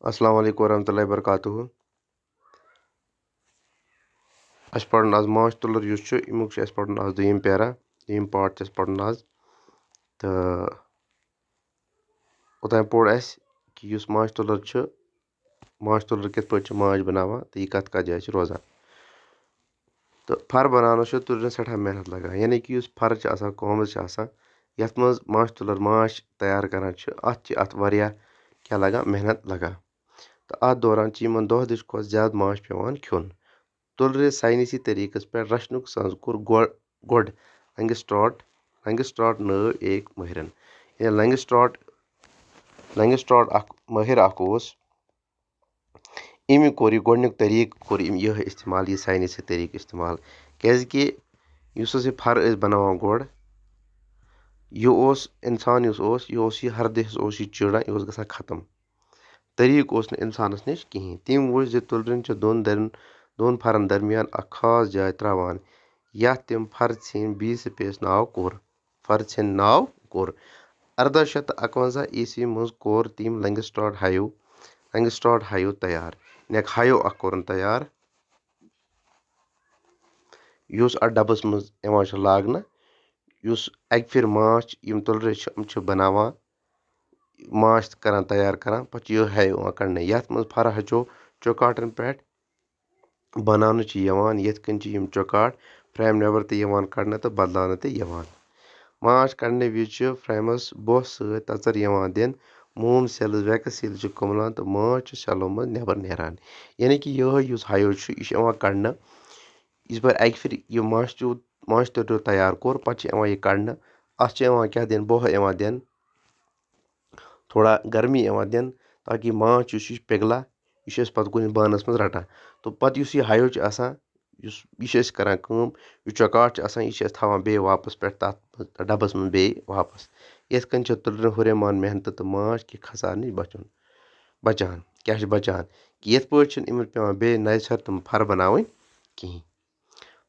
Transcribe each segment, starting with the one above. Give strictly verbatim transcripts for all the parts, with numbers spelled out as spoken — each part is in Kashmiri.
السلام علیکم ورحمۃ اللہ وبرکاتہ۔ اَسہِ پَرُن آز ماچھ تُلر یُس چھُ، اَمیُک چھُ اَسہِ پَرُن آز دوٚیِم پیرا، دوٚیِم پارٹ چھُ اَسہِ پَرُن آز۔ تہٕ اوٚتام پوٚر اَسہِ کہِ یُس ماچھ تُلر چھُ، ماچھ تُلر کِتھ پٲٹھۍ چھُ ماچھ بَناوان تہٕ یہِ کَتھ کَتھ جایہِ چھِ روزان۔ تہٕ فَر بَناونَس چھُ تُلرٮ۪ن سٮ۪ٹھاہ محنت لَگان، یعنی کہِ یُس فَر چھُ آسان، کۄنٛگ چھُ آسان، یَتھ منٛز ماچھ تُلر ماچھ تیار کَران چھِ، اَتھ چھِ اَتھ واریاہ کیٛاہ لَگان، محنت لَگان۔ تہٕ اَتھ دوران چھِ یِمَن دۄہ دِش کھۄتہٕ زیادٕ ماچھ پٮ۪وان کھیوٚن۔ تُلرِ ساینسی طریٖقَس پٮ۪ٹھ رَچھنُک سَنٛز کوٚر گۄ-، گۄڈٕ لنگسٹراٹ، لنگسٹراٹ نٲو ایک مٲہِرَن۔ یعنی لنگسٹراٹ، لنگسٹراٹ اَکھ مٲہِر اَکھ اوس، أمۍ کوٚر یہِ گۄڈٕنیُک طریٖقہٕ، کوٚر أمۍ یِہوٚے استعمال، یہِ ساینسی طریٖقہٕ استعمال۔ کیٛازِکہِ یُس ہسا یہِ فَر ٲسۍ بَناوان گۄڈٕ، یہِ اوس اِنسان یُس اوس، یہِ اوس یہِ ہردِ ہِس اوس یہِ چِران، یہِ اوس گژھان ختم۔ طریٖقہٕ اوس نہٕ اِنسانَس نِش کِہیٖنۍ۔ تٔمۍ وُچھ زِ تُلرٮ۪ن چھِ دۄن دَرٮ۪ن، دۄن فَرَن درمیان اَکھ خاص جاے ترٛاوان، یَتھ تٔمۍ فَر ژھیٚنۍ بی سپیس ناو کوٚر۔ فَر ژھیٚنۍ ناو کوٚر۔ اَرداہ شیٚتھ تہٕ اَکوَنزاہ عیسوی منٛز کوٚر تٔمۍ لنگسٹراٹ ہایو، لنگسٹراٹ ہایو تیار۔ نیک ہایو اَکھ کوٚرُن تیار، یُس اَتھ ڈَبَس منٛز یِوان چھُ لاگنہٕ، یُس اَکہِ پھِرِ ماچھ یِم تُلرِ چھِ، یِم چھِ بَناوان، ماچھ تہٕ کَران تیار کَران، پَتہٕ چھِ یِہوٚے ہایو یِوان کَڑنہٕ، یَتھ منٛز فَر ہَچو چوکاٹَن پٮ۪ٹھ بَناونہٕ چھِ یِوان، یِتھ کٔنۍ چھِ یِم چوکاٹ فریم نٮ۪بر تہِ یِوان کڑنہٕ تہٕ بدلاونہٕ تہِ یِوان۔ ماچھ کڑنہٕ وِزِ چھِ فریمَس بۄہ سۭتۍ تَژَر یِوان دِنہٕ، موم سیلز، ویکس سیلز چھِ کُملان تہٕ ماچھ چھُ سیلو منٛز نٮ۪بر نیران۔ یعنی کہِ یِہوٚے یُس ہایو چھُ، یہِ چھُ یِوان کڑنہٕ۔ یِژ پٲرۍ اَکہِ پھِرِ یہِ ماچھ تیوٗت، ماچھ تیوٗت تیار کوٚر، پَتہٕ چھِ یِوان یہِ کڑنہٕ۔ اَتھ چھِ یِوان کیٛاہ دِنہٕ؟ بۄہ یِوان دِنہٕ۔ تھوڑا گرمی یِوان دِنہٕ، تاکہِ یہِ ماچھ یُس چھُ، یہِ چھُ پِگلا، یہِ چھِ أسۍ پَتہٕ کُنہِ بانَس منٛز رَٹان۔ تہٕ پَتہٕ یُس یہِ ہایو چھُ آسان، یُس، یہِ چھِ أسۍ کَران کٲم، یہِ چۄکاٹ چھُ آسان، یہِ چھِ أسۍ تھاوان بیٚیہِ واپَس پٮ۪ٹھ تَتھ ڈَبَس منٛز بیٚیہِ واپَس۔ یِتھ کٔنۍ چھِ تُلرٮ۪ن ہُریمان محنتہٕ تہٕ ماچھ کہِ خسارٕ نِش بَچُن، بَچان۔ کیٛاہ چھِ بَچان؟ کہِ یِتھ پٲٹھۍ چھِنہٕ یِمَن پٮ۪وان بیٚیہِ نَوِ سَرٕ تِم فَر بَناوٕنۍ کِہیٖنۍ۔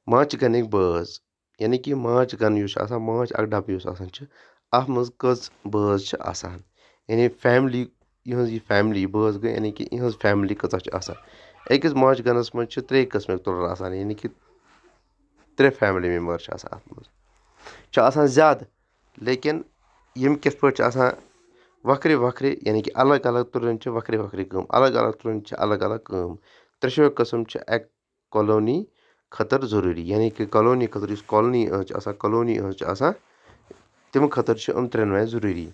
ماچھ گَنٕکۍ بٲژ۔ یعنی کہِ ماچھ گَن یُس چھُ آسان، ماچھ اَکھ ڈَبہٕ یُس آسان چھُ، اَتھ منٛز کٔژ بٲژ چھِ آسان؟ یعنی فیملی، یِہٕنٛز یہِ فیملی، بٲژ گٔے، یعنی کہِ یِہٕنٛز فیملی کۭژاہ چھِ آسان؟ أکِس ماچھ گَنَس منٛز چھِ ترٛے قٕسمٕکۍ تُلر آسان، یعنی کہِ ترٛےٚ فیملی مٮ۪مبر چھِ آسان اَتھ منٛز۔ چھِ آسان زیادٕ، لیکن یِم کِتھ پٲٹھۍ چھِ آسان؟ وَکھرِ وَکھرِ، یعنی کہِ الگ الگ تُلرٮ۪ن چھِ وَکھرِ وَکھرِ کٲم، الگ الگ تُلرٮ۪ن چھِ الگ الگ کٲم۔ ترٛٮ۪شوَے قٕسم چھِ اَکہِ کالونی خٲطرٕ ضروٗری، یعنی کہِ کالونی خٲطرٕ، یُس کالونی أنٛز چھِ آسان، کالونی أنٛز چھِ آسان، تِمن خٲطرٕ چھِ یِم ترٛٮ۪نوَے ضروٗری۔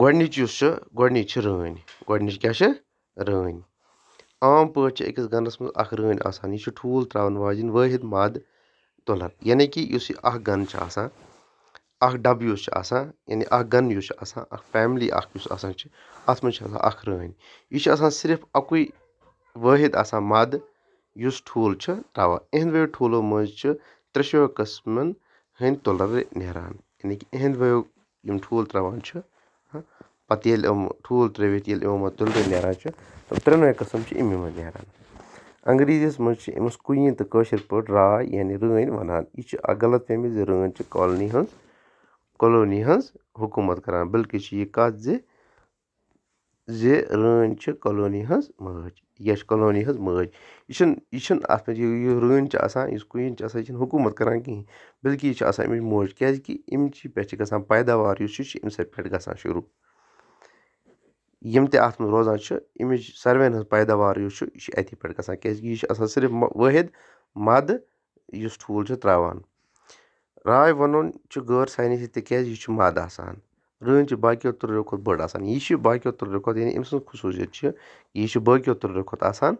گۄڈٕنِچ یُس چھِ، گۄڈٕنِچ چھِ رٲنۍ۔ گۄڈٕنِچ کیٛاہ چھِ؟ رٲنۍ۔ عام پٲٹھۍ چھِ أکِس گَنَس منٛز اَکھ رٲنۍ آسان۔ یہِ چھِ ٹھوٗل ترٛاوَن واجیٚنۍ وٲحد مادٕ تُلر۔ یعنی کہِ یُس یہِ اَکھ گَن چھِ آسان، اَکھ ڈَبہٕ یُس چھُ آسان، یعنی اَکھ گَن یُس چھُ آسان، اَکھ فیملی اَکھ یُس آسان چھِ، اَتھ منٛز چھِ آسان اَکھ رٲنۍ۔ یہِ چھِ آسان صرف اَکُے وٲحد آسان مادٕ، یُس ٹھوٗل چھُ ترٛاوان۔ یِہنٛدوَے ٹھوٗلو منٛز چھِ ترٛٮ۪شوَے قٕسمَن ہٕنٛدۍ تُلرِ نیران۔ یعنی کہِ یِہنٛدوَے یِم ٹھوٗل ترٛاوان چھِ، ہاں، پَتہٕ ییٚلہِ یِم ٹھوٗل ترٛٲوِتھ ییٚلہِ یِمو منٛز تُلرِ نیران چھِ، تِم ترٛٮ۪نوَے قٕسم چھِ یِمنٕے منٛز نیران۔ انگریزیَس منٛز چھِ أمِس کُیِن تہٕ کٲشِر پٲٹھۍ راے، یعنی رٲنۍ وَنان۔ یہِ چھِ اَکھ غلط فہمی زِ رٲنۍ چھِ کالنی ہٕنٛز، کالونی ہٕنٛز حکوٗمت کران، بلکہِ چھِ یہِ کَتھ زِ، زِ رٲنۍ چھِ کالونی ہٕنٛز مٲج۔ یہِ چھِ کالونی ہٕنٛز مٲج۔ یہِ چھِنہٕ، یہِ چھِنہٕ اَتھ منٛز، یہِ، یہِ رٲنۍ چھِ آسان، یُس کُیِن چھِ آسان، یہِ چھِنہٕ حکوٗمت کران کِہیٖنۍ، بلکہِ یہِ چھِ آسان اَمِچ موج، کیٛازِکہِ اَمچی پٮ۪ٹھ چھِ گژھان پیداوار، یُس چھُ، یہِ چھُ اَمہِ سۭتۍ پٮ۪ٹھ گژھان شروٗع۔ یِم تہِ اَتھ منٛز روزان چھِ، اَمِچ ساروِیَن ہٕنٛز پیداوار یُس چھُ، یہِ چھُ اَتی پٮ۪ٹھ گژھان، کیٛازِکہِ یہِ چھُ آسان صرف مَ-، وٲحد مادٕ، یُس ٹھوٗل چھُ ترٛاوان۔ راے وَنُن چھُ غٲر ساینسی، تِکیٛازِ یہِ چھُ مادٕ آسان۔ رٲنۍ چھِ باقیو تُلرٮ۪و کھۄتہٕ بٔڑ آسان۔ یہِ چھِ باقیو تُلرٮ۪و کھۄتہٕ، یعنی أمۍ سٕنٛز خصوٗصیت چھِ، یہِ چھِ باقیو تُلرٮ۪و کھۄتہٕ آسان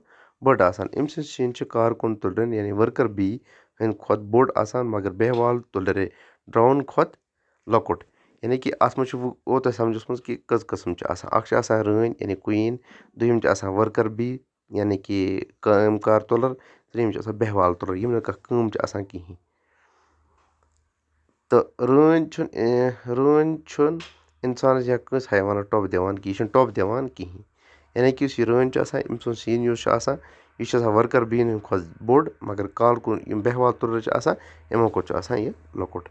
بٔڑ آسان۔ أمۍ سٕنٛز سِنۍ چھِ کارکُن تُلرٮ۪ن، یعنی ؤرکر بی ہٕنٛدِ کھۄتہٕ بوٚڑ آسان، مگر بیہوال تُلرِ، ڈرون کھۄتہٕ لۄکُٹ۔ یعنی کہِ اَتھ منٛز چھُ وۄنۍ اوترٕ سَمجھوس منٛز کہِ کٔژ قٕسم چھِ آسان۔ اَکھ چھِ آسان رٲنۍ، یعنی کُیِن، دوٚیِم چھِ آسان ؤرکر بی، یعنی کہِ کٲم کار تُلر، ترٛیٚیِم چھِ آسان بیہوال تُلر، یِم نہٕ کانٛہہ کٲم چھِ آسان کِہیٖنۍ۔ تہٕ رٲنۍ چھُنہٕ، اے، رٲنۍ چھُنہٕ اِنسانَس یا کٲنٛسہِ حیوانَس ٹۄپھ دِوان کہِ یہِ چھُنہٕ ٹۄپھ دِوان کِہیٖنۍ۔ یعنی کہِ یُس یہِ رٲنۍ چھِ آسان، أمۍ سُنٛد سیٖن یُس چھُ آسان، یہِ چھِ آسان ؤرکر بیٖن ہٕنٛدِ کھۄتہٕ بوٚڑ، مگر کالکُن یِم بیہوال تُلرِ چھِ آسان، یِمو کھۄتہٕ چھُ آسان یہِ لۄکُٹ۔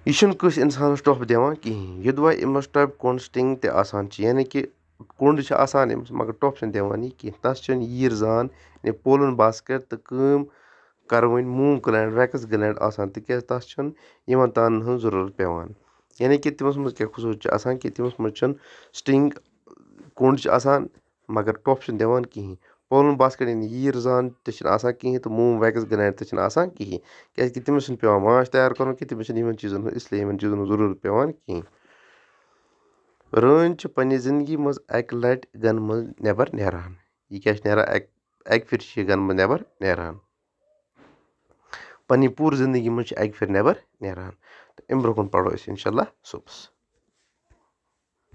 یہِ چھُنہٕ کٲنٛسہِ اِنسانَس ٹۄپھ دِوان کِہیٖنۍ، یوٚدوَے أمِس ٹۄپہِ کوٚنٛڈ، سٹِنٛگ تہِ آسان چھِ، یعنی کہِ کوٚنٛڈ چھِ آسان أمِس، مگر ٹۄپھ چھَنہٕ دِوان یہِ کینٛہہ۔ تَس چھَنہٕ ییٖر زان، یعنی پولَن باسکٹ تہٕ کٲم کَروٕنۍ موم گلینڈ، ویکس گلینڈ آسان، تِکیٛازِ تَس چھَنہٕ یِمَن تانَن ہٕنٛز ضروٗرت پٮ۪وان۔ یعنی کہِ تٔمِس منٛز کیٛاہ خصوٗصیت چھِ آسان کہِ تٔمِس منٛز چھَنہٕ سٹِنٛگ، کوٚنٛڈ چھِ آسان، مگر ٹۄپھ چھِنہٕ دِوان کِہیٖنۍ۔ پولَن باسکٹ، یعنی ییٖر زان تہِ چھِنہٕ آسان کِہیٖنۍ تہٕ موم ویکس گلینڈ تہِ چھِنہٕ آسان کِہیٖنۍ، کیٛازِکہِ تٔمِس چھُنہٕ پٮ۪وان ماچھ تیار کَرُن کینٛہہ، تٔمِس چھِنہٕ یِمَن چیٖزَن ہٕنٛز، اِسلیے یِمَن چیٖزَن ہٕنٛز ضروٗرت پٮ۪وان کِہیٖنۍ۔ رٲنۍ چھِ پنٛنہِ زِندگی منٛز اَکہِ لَٹہِ گَنہٕ منٛز نٮ۪بَر نیران۔ یہِ کیٛاہ چھِ نیران؟ اَکہِ، اَکہِ پھِرِ چھِ یہِ گَنہٕ منٛز نٮ۪بَر نیران۔ پنٛنہِ پوٗرٕ زِندگی منٛز چھِ اَکہِ پھِرِ نٮ۪بَر نیران۔ تہٕ اَمہِ برٛونٛہہ کُن پَرو أسۍ اِنشاء اللہ صُبحَس۔